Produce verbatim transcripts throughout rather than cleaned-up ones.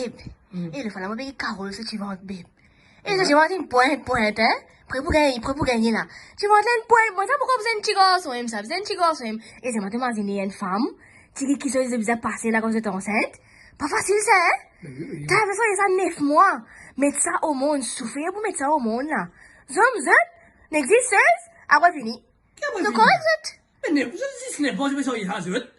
E lefwa la, mo pe get Carole so ti vant, babe. E so ti vant inn pwint, pwint, hein? Pre pou gagn, pre pou gagne la. Ti vant la inn pwint, mo dir, sa pou koz enn ti garson, em, sa, enn ti garson, em. E zot, mo imazine enn fam, ti ki, ki so, bizin pase la, kan zot ansint. Pa fasil sa, hein? Wi, wi, wi. Travay sa, sa nef mwa. Met sa omond, soufer pou met sa omond la. Zom, zot, nek zis sez, apre fini. Ki apre fini? Zot korek, zot? Me nef, zot zis nef mwa, zot pe sarye sa, zot.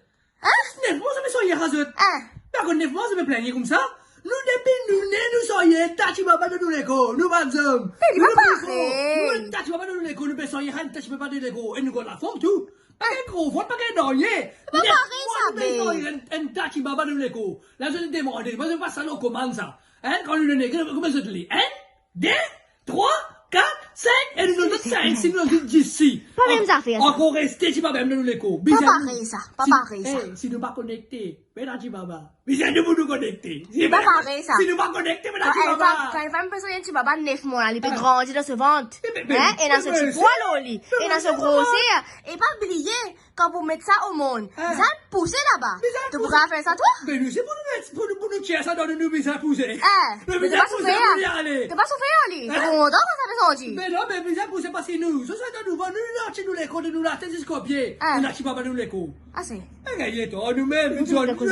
Hein? Nef mwa, zot pe sarye sa, zot. Hein? Dakor, nef mwa, zot pe pligne koumsa. Nou, depi nou ne, nou sarye enn ta ti baba dan nou lekor, nou bann zom. Me li pa parey. Nou, enn ta ti baba dan nou lekor, nou pe sarye enn ta ti baba dan lekor, e nou gagn lafom tou. Pa gagn gro vant, pa gagn nanye. Pa parey sa, babe. Nef mwa, nou pe sarye enn, enn ta ti baba dan nou lekor. La, zot demande, mo, zot pa sa lor komann sa. Hein? Kan nou done, kouma zot le? Enn, de, trwa, kat, sink, e nou donn zot sink, si nou donn zot dis, si. Pa mem zafer sa. Ankor reste ti baba mem dan nou lekor. Pa parey sa, pa parey sa. Si, eh, si nou pa konekte, me ta ti baba. Bizin nou pou nou konekte. Pa parey sa. Si nou pa konekte, me ta ti baba. Kan, kan enn fam pe sarye enn ti baba nef mwa la, li pe grandi dan so vant. Hein? Ena so ti pwa lor li. Ena so groser. E pa bliye, kan pou met sa omond, bizin pouse laba. To pou kapav fer sa, twa? Be nou, se pou nou met, pou nou, pou nou tir sa dan nou, nou bizin pouse. Eh, me to pa soufer, ale. To pa soufer, ale. To kontan kan sa pe sorti? Me non, me bizin pouse, paski nou, sa, sa dan nou vant, nou, nou, nou lekor, nou latet ziska pie. Ena ti baba dan nou lekor. Ase. E gagn letan, nou mem, nou, nou,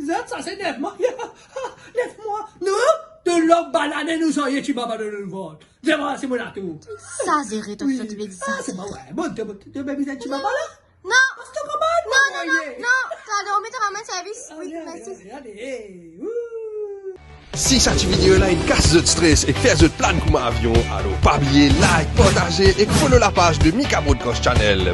nou, sa se nef mwa. Nef mwa. Nou, de lor banane, nou sarye ti baba dan nou vant. Dir mwa si mo latou. Sa zere to, wi, sa ti pe dir sa. Ah, se pa vre. Bon, to, to, to bizin ti baba la? Non. Pas to komann, non, non, non, non. To al dormi, to pa rann servis. Wi, ale, ale, mersi. Ale, ale, eh, ouh. Si sa ti video la inn kas zot stres ek fer zot plann kouma avion, alor pa bliye like, partaze ek follow lapaz de Mika Broadcast Channel.